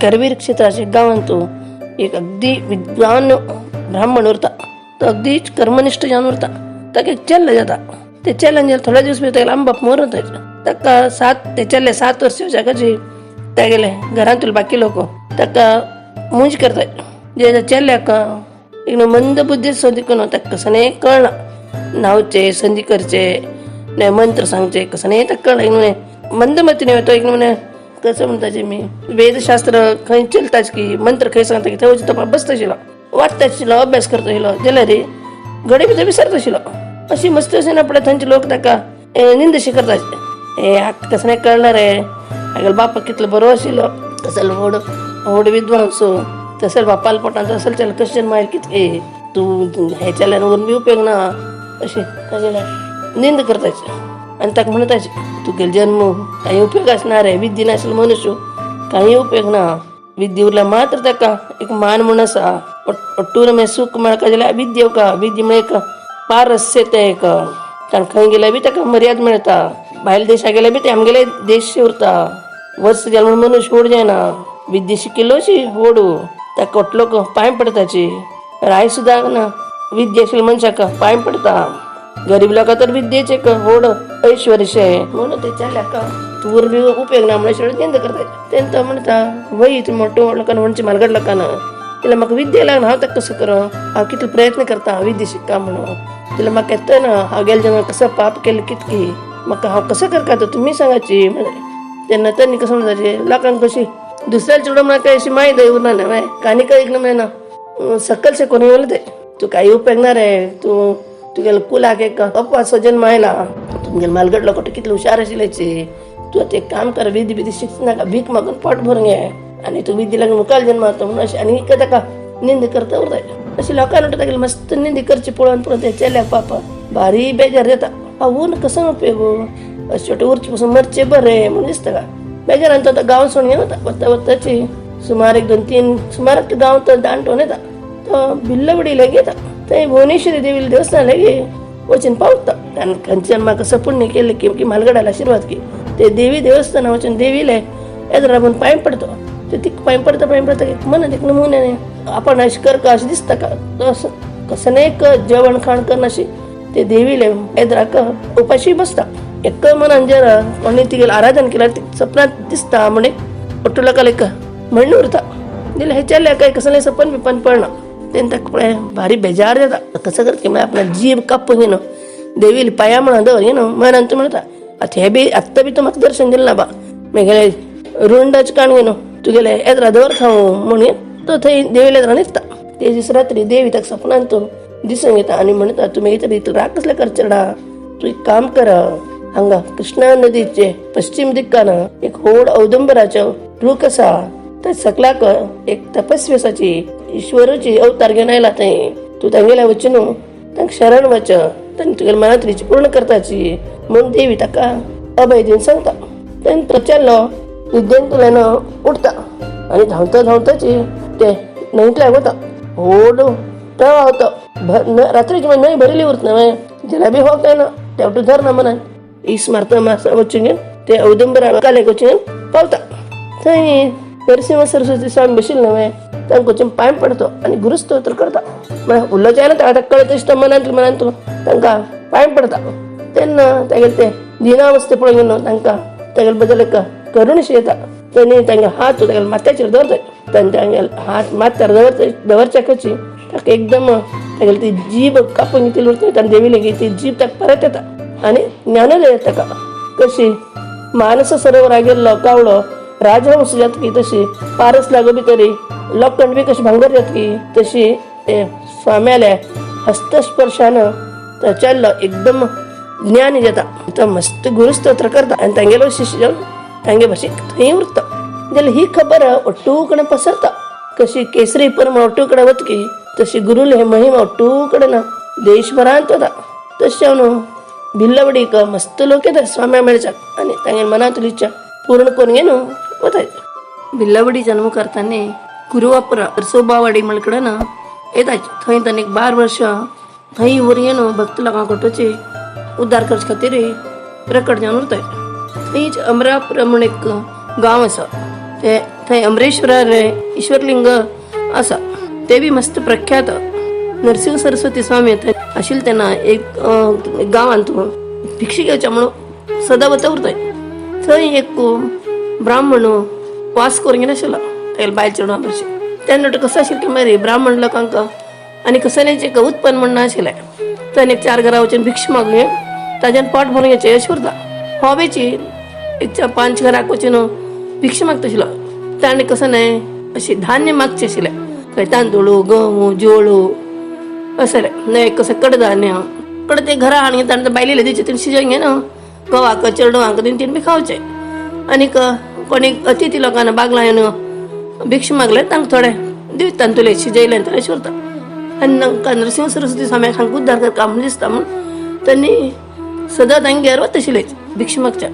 करवीर क्षेत्राच्या गांवांत एक अगदी विद्वान ब्राह्मण उरता. तो अगदीच कर्मनिष्ठ जावन उरता. ताका एक चेल्ल जाता. ते चेल्ल्यान जेन्ना थोडे दीस भितर तागेले आमबाप मरून वता. ताका सात ते चेल्ले 7 वर्स जाकाची तागेले घरांतले बाकी लोक ताका मूंज करतात. जे चेल्ल्याक एक मंद बुद्धी सो देखून ताका कसं कळना, न्हावचे, संधी करचे, नाही मंत्र सांगचे, कसं नाही ताका कळना. एक मंदमतीने तो एक म्हणे कसं म्हणताचे मी वेदशास्त्र खंय चलताच की मंत्र खंय सांगता की थंय तो बसताशिलो, वाचताशिलो, अभ्यास करताशिलो, जाल्यार रे घडये भितर विसरताशिलो. अशी मस्त अशी ना पळय थंयचे लोक ताका निंदशी करतात. ए, हाका कसं नाही कळणार रे, हागेलो बापा कितलो बरो आशिल्लो, तसल व्हड व्हड विद्वांस, तसल बापाल पोटांत असल चल कशें जन्म कितके तूं हे चल्यान उरून बी उपयोग ना, अशें तागेले निंद करताचे आनी ताका म्हणटाचे तुगेलो जन्म काही उपयोग आसना रे, विद्ये नाशिल्लो मनुष्य काही उपयोग ना. विद्ये उरल्यार मात्र ताका एक मान म्हूण आसा. ഒട്ടൂर मागीर सूख मेळका जाल्यार विद्ये का विद्ये म्हळ्यार एक पारस्य तें एक कारण खंय गेल्यार बी ताका मर्याद मेळटा, भायल्या देशाक गेल्यार बी ते आमगेले देश उरता. वर्स जालें म्हूण मनुष्य व्हड जायना, विद्या शिकिल्लोची व्हड, ताका लोक पांय पडताची. राय सुद्दां ना विद्या आशिल्ल्या मनशाक पांय पडता. गरीब लोकां तर विद्येचे एक व्हड ऐश्वर्य म्हणून ते चल्याक तूर बी उपयोग ना म्हणून निंद करता. तेन्ना तो म्हणटा, वय तूं मोठो लोकांना म्हणचे मालगड लोकांना तिला म्हाका विद्या लागना, हांव ताका कसो करूं? हांव कितलो प्रयत्न करता विद्या शिकता म्हणून, तिला म्हाका येता ना. हांव गेले जेन्ना कसं पाप केलें कितकी म्हाका, हांव कसं करता तो तुमी सांगाची. तेन्ना त्यांनी कसं म्हणटाचे लोकांक कशी दुसऱ्याला चेडूं म्हणा काय अशी माहीत उरना ना कानी काय एक ना सकल शे कोणी उरले ते तूं काही उपयोग ना रे, तूं तुगेले कुलाक एक अपवासो जन्म आयला, तुमगेले मालगड लोक कितले हुशार आशिल्ल्याची. तूं आतां एक काम कर, विधी बिधी शिक नाका, भीक मागून पोट भरून घे आणि तूं विधी लागून मुखार जन्म जाता म्हणून अशें आनी ताका निंद करता उरता. अशें लोकांक म्हणटा तागेली मस्त निंद करची पळोवन पळोवन ते चेल्याक पापा भारी बेजार जाता. हांव उरून कसो उपयोग, अशें शेवटी उरचे पसून मरचें बरें म्हणून दिसता का. बेजारान तो आतां गांव सोडून वता. वता वताची सुमार एक दोन तीन सुमार गांव तो दांटोवन येता. तो बिल्लवडी लागीं येता. थंय भुवनेश्वरी देवीले देवस्थान लागीं वचून पावता. आनी खंयच्यान म्हाका कसं पुण्य केलें की की म्हालगड्याला आशिर्वाद की ते देवी देवस्थाना वचून देवीले येदर राबून पांय पडतो. ते तिका पांय पडता पांय पडता एक मनात एक नमुन्याने आपण अशें कर का अशें दिसता का. तो असं कसं नाही एक जेवण खाण करून अशी ते देवीले येदराक उपाशी बसता. एक मनान जर कोणी तिगेलें आराधन केल्यार सपनात दिसता म्हण एक ഒट्टू लोकांक एक म्हणणें उरता. जाल्यार हे चेल्याक काय कसलें सपन बिपन पडना. तेन्ना ताका पळय भारी बेजार जाता. कसं करता म्हळ्यार आपणा जीब कापून घेवन देवीले पांया म्हणून दवर घेवन मनान तूं म्हणटा, आतां हे बी आत्तां बी तूं म्हाका दर्शन दिलें ना बा, मेगेले रुंडाच काण घेवन तुगेले येदरा दवरता हांव म्हणून तो थंय देवीले येदरा न्हिदता. ते दीस रात्री देवी ताका सपनान तो दिसून येता आनी म्हणटा, तूं मागीर तरी राग कसले करचेडा, तूं एक काम कर, हांगा कृष्णा नदीचे पश्चिम दिक्कान एक व्हड औदुंबराचो रूख आसा, थंय सकलाक एक तपस्वी ईश्वराची अवतार घेवन आयला, थंय तूं तांगेल्या वचून तांकां शरण वच, तांणी तुगेल्या मनांतली इच्छा पूर्ण करताची म्हूण देवी ताका अभय दिवन सांगता. तेन्ना तो चेडलो न्हिदेंतल्यान उठता आनी धांवता धांवताची ते न्हंयतल्यान वता. व्हड प्रवाह तो रात्रीची न्हंय भरिल्ली उरता न्हय, जाल्यार बी हो काय ना तेवटो धरना मनान इस मारता मारता वचून ते औदुंबरा कालेक वचून पावता. थंय नरसिंह सरस्वती स्वामी बशिल्ले न्हय, तांकां वचून पांय पडतो आनी गुरुस्तोत्र करता. म्हळ्यार उल्लो जायना ताका कळत दिसता, मनांतले मनांत तांकां पांय पडता. तेन्ना तागेले ते दिनावस्थे पळोवन न्हू तांकां तागेले बद्दल एक करुणशी येता. तेणी तांगे हात तागेल्या माथ्याचेर दवरता. तांणे तांगेले हात माथ्यार दवरता दवरच्याकची ताका एकदम तागेली ती जीभ कापून घेतली उरता. ताणें देवी ती जीभ ताका परत येता आनी ज्ञानोदय येता ताका. कशी मानस सरोवरा गेल्लो कावळो राजहंस जातकी, तशी पारस लागो बी तरी लोखंड बी कशी भांगर जातकी, तशी ते स्वाम्याल्या हस्तस्पर्शान चल्लो एकदम ज्ञान जाता. तो मस्त गुरुस्तोत्र करता आनी तांगेलो शिष्य जावन तांगे भाशेक थंय उरता. जाल्यार ही खबर ഒट्टू कडेन पसरता. कशी केसरी परमळ ഒट्टू कडेन वतकी, तशी गुरुले हे महिमा ഒट्टू कडेन देशभरांत वता. तशें जावन भिल्लवडीक मस्त लोक येतात स्वाम्या मेळच्याक आनी तांगे मनांतली इच्छा पूर्ण करून घेवन वतात. भिल्लवडी जन्म करताना कुरुवापुरा सोबावाडी म्हणकडे येतात. थंय तांणी एक 12 वर्ष थंय उरून भक्त लोकां कोटोची उद्धार करचे खातीर प्रकट जावन उरतात. थंयच अमरापुर म्हूण एक गांव आसा ते थंय अमरेश्वरार ईश्वरलिंग आसा, ते बी मस्त प्रख्यात. नरसिंह सरस्वती स्वामी थंय आशिल्ले तेन्ना एक गांवांत भिक्षा घेवच्या म्हणून सदां वता उरताय. थंय एक ब्राह्मण वास करूंक नाशिल्लो तेगेले बायल चेडवां भशेन. तेन्ना कसो आशिल्लें की मागीर ब्राह्मण लोकांक आनी कसलेंच एक उत्पन्न म्हण नाशिल्लें. थंय एक चार घरां वचून भिक्षा मागून ताज्यान पोट भरून घेवचें अशें उरता. हो बेची एक 4-5 घराक वचून भिक्षा मागता आशिल्लो. ताणें कसो न्हय अशें धान्य मागचें आशिल्लें, खंय तांदूळ, गंव, जोळो असलें न्हय कसं कडधान्य कडे ते घरा हाडून ताणें बायलेले दिवचें, तेणें शिजोवन घेवन घोवाक चेडवांक दिवन तेणें बी खावचें. आनीक कोणी अतिथी लोकांना बागलां येवन भिक्षा मागले तांकां थोडे दिवता तांतुले शिजयलें तर अशें उरता. आनी तांकां नरसिंह सरस्वती स्वाम्याक हांकां उद्धार करता म्हूण दिसता म्हूण तांणी सदां तांगेर वता आशिल्ले भिक्षा मागच्या.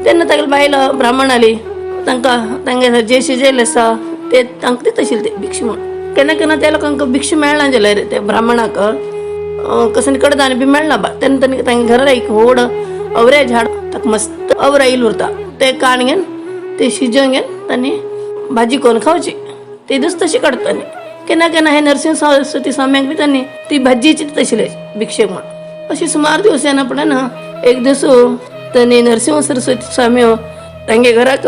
तेन्ना तागेले बायल ब्राह्मण आली, तांकां तांगे जे शिजयलें आसा ते तांकां दिता आशिल्ले ते भिक्षा म्हूण. केन्ना केन्ना त्या लोकांक भिक्षा मेळना जाल्यार ते ब्राह्मणाक कसं कडधान्य बी मेळना बा, तेन्ना तांणी तांगे घरा एक व्हड अवऱ्या झाड ताका मस्त अवरा येयल उरता, ते काण घेवन ते शिजोवन घेवन तांणी भाजी करून खावची. ते दीस तशें काडटा. केन्ना केन्ना हे नरसिंह सरस्वती स्वाम्यांक बी तांणी ती भाजीची दिता आशिल्ले भिक्षेक म्हूण. अशी सुमार दिवस येना पडना एक दीस तांणी नरसिंह सरस्वती स्वामी तांगे घराक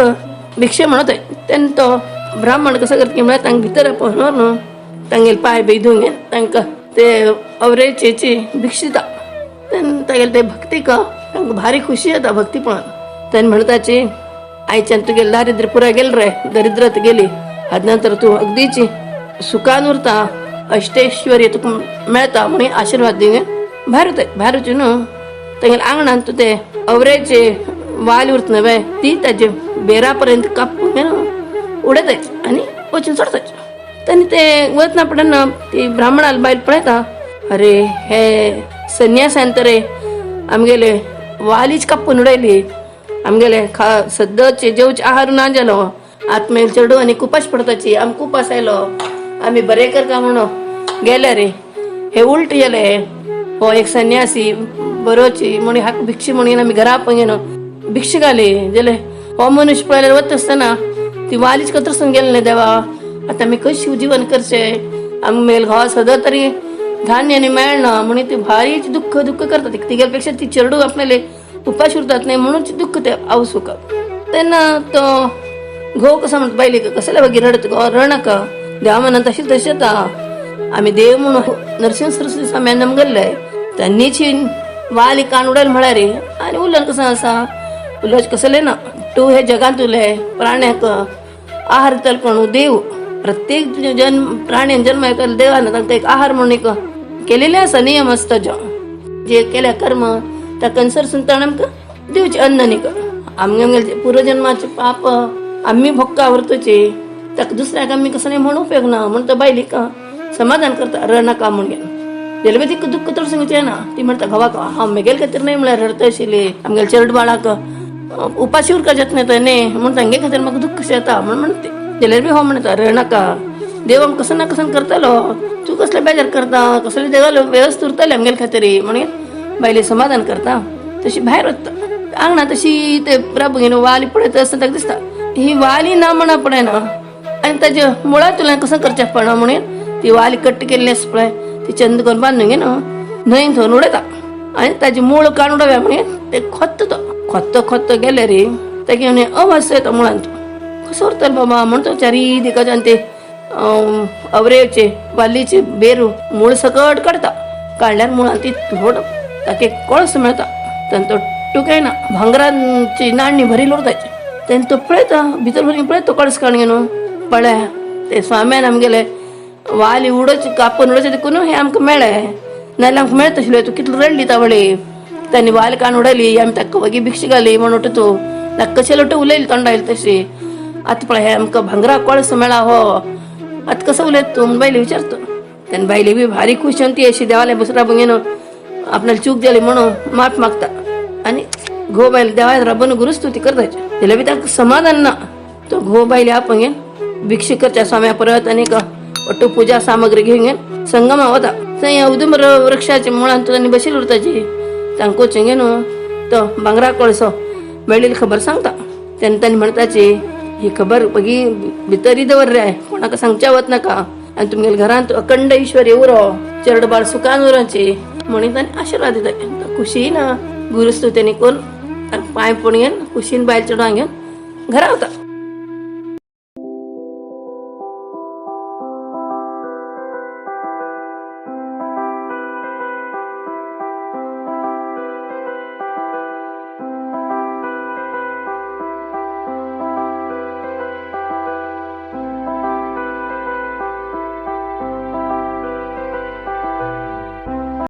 भिक्षे म्हणत. तेन्ना तो ब्राह्मण कसो करता की म्हळ्यार तांकां भितर आपोवन न्हू तांगेले पांय बी धुवन घेवन तांकां ते अवरेची भिक्षा दिता. तेन्ना तागेले ते भक्तीक तांकां भारी खुशी जाता भक्ती पळोवन. तेन्ना म्हणटाची आयच्यान तुगेलें दारिद्र्य पुराय गेलें रे, दरिद्रत गेली, हाजे नंतर तूं अगदीच सुखान उरता, अष्टेश्वर्य तुका मेळता म्हणून आशिर्वाद दिवन भायर वताय. भायर वचून न्हू तागेल्या आंगणांत तूं ते अवरेचे वाल उरता न्हय ती ताजे बेरा पर्यंत कापून घेवन उडयताय आनी वचून सोडताय. तेन्ना ते वतना पडना ती ब्राह्मणाल बायल पळयता, अरे हे संन्यासान तर आमगेले वालीच कापून उडयली, आमगेले खा सद्दाचे जेवचे आहार ना जालो, आत्मेल चेडू आनी उपास पडताची, आमकां उपास आयलो, आमी बरें करता म्हणून गेले रे, हे उल्ट गेले, हो एक संन्यासी बरोची म्हणून हाका भिक्षी म्हणून आमी घरा घेवन भिक्षा घाली जाले हो मनुष्य पळयल्यार वता आसतना ती वालीच कतरसून गेले न्ही देवा, आतां आमी कशी जीवन करचें, आमकां मेल घोवा सदां तरी धान्य आनी मेळना म्हणून ती भारीच दुःख दुःख करता. तिगेल्या पेक्षा ती चेडू आपल्याले उपाशी उरतात न्ही म्हणून दुःख ते आवसुक. तेन्ना तो घोव कसो म्हणटा बायलेक कसले मागीर रडत गो, रडनाका, देवा मनान तशें तशें जाता, आमी देव म्हणून नरसिंह सरस्वती स्वाम्यान आमकां त्यांनीच वाली कान उडयल म्हळ्यार रे. आनी उलोवन कसो आसा, उलोवचें कसलें ना, तूं हे जगांत उरले प्राण्याक आहार दितलो कोण देव, प्रत्येक जन्म प्राण्यान जन्म येतलो देवान तांकां एक आहार म्हणून एक केलेलें आसा, नियम आसता जो जे केल्या कर्म त्या कन्सर ताणें आमकां दिवचें अन्न न्ही. आमगे पूर्वजन्माचे पाप आमी भोक्का व्हरतोचे, ताका दुसऱ्याक आमी कसो न्ही म्हणून उपयोग ना म्हण तो बायलेक समाधान करता, रडनाका म्हूण घेवन. जाल्यार तिका दुःख तर सांगचें ना, ती म्हणटा घोवाक हांव मेगेले खातीर न्हय म्हळ्यार रडटा आशिल्ली, आमगेले चेडू बाळाक उपाशी उरका जात न्हय तो न्ही म्हूण तांगे खातीर म्हाका दुःख कशें येता म्हूण म्हणटा. जाल्यार बी हो म्हणटा रडनाका, देव आमकां कसो ना कसो करतलो, तूं कसले बेजार करता, कसले देवालो वेवस्था उरतले आमगेले खातीर म्हणून बायले समाधान करता. तशी भायर वता आंगणा तशी ते प्रभू घेवन वाली पळयता आसतना ताका दिसता ही वाली ना म्हणा पळयना आनी ताजे मुळां तुला कसं करचें पडना म्हणून ती वाली कट्ट केल्ली आसा पळय ती चंद करून बांदून घेवन न्हंय थंय उडयता आनी ताजे मूळ काडून उडोवया म्हणून ते खोत्ता, तो खोत्तो खोत्तो गेले रे तागे अवाज येता मुळांत, कसो उरतलो बाबा म्हण तो चारी दिकाच्यान ते अवरेचे वालीचे बेरू मूळ सकट काडटा, काडल्यार मुळांत ती थोड ताका एक कळस मेळटा, तेन्ना तो टुकयना भांगरांची नाण्णी भरिल्ली उरता, तेन्ना तो पळयता भितर भरून पळयता तो कळस काडून घेवन पळय ते स्वाम्यान आमगेले वाली उडोवचे कापून उडोवचे देखून हें आमकां मेळ्ळें, नाजाल्यार आमकां मेळत आशिल्लें. तूं कितलो रडली तावळी, तांणी वाल काडून उडयली, आमी ताका वगी भिक्षा घाली म्हण तूं ताका कशें लोट उलयली तोंडा आयली तशी, आतां पळय हें आमकां भांगरा कळस मेळ्ळा हो, आतां कसो उलयता तूं म्हूण बायले विचारता. तेन्ना बायले बी भारी खूश जावन ती अशी देवाले बसरा घेवन आपल्याला चूक जाली म्हणून माफ मागता आनी घोव बायल देवा राबून गुरुस्तुती करता. जाल्यार बी ताका समाधान ना, तो घोव बायले आपण घेवन भिक्षा करच्या स्वाम्या परत आनी ಒಟ್ಟು ಪೂಜಾ ಸಾಮಗ್ರಿ घेवन संगमा वता, थंय औदुंबर वृक्षाच्या मुळांत तांणी बशिल्ली उरताची, तांकां वचून घेवन तो भांगरा कळसो मेळिल्ली खबर सांगता. तेन्ना तांणी म्हणटाची ही खबर बगी भितरी दवर रे, कोणाक सांगच्या वत नाका. आनी तुमगेल्या घरांत अखंड ईश्वर उरो, चेडबाळ सुखान उरोचे म्हणून ताणें आशिर्वाद दिता. खुशी ना गुरुस्तुतीनी करून पांय पडून घेवन खुशीन बायल चेडवां घेवन घरा वता.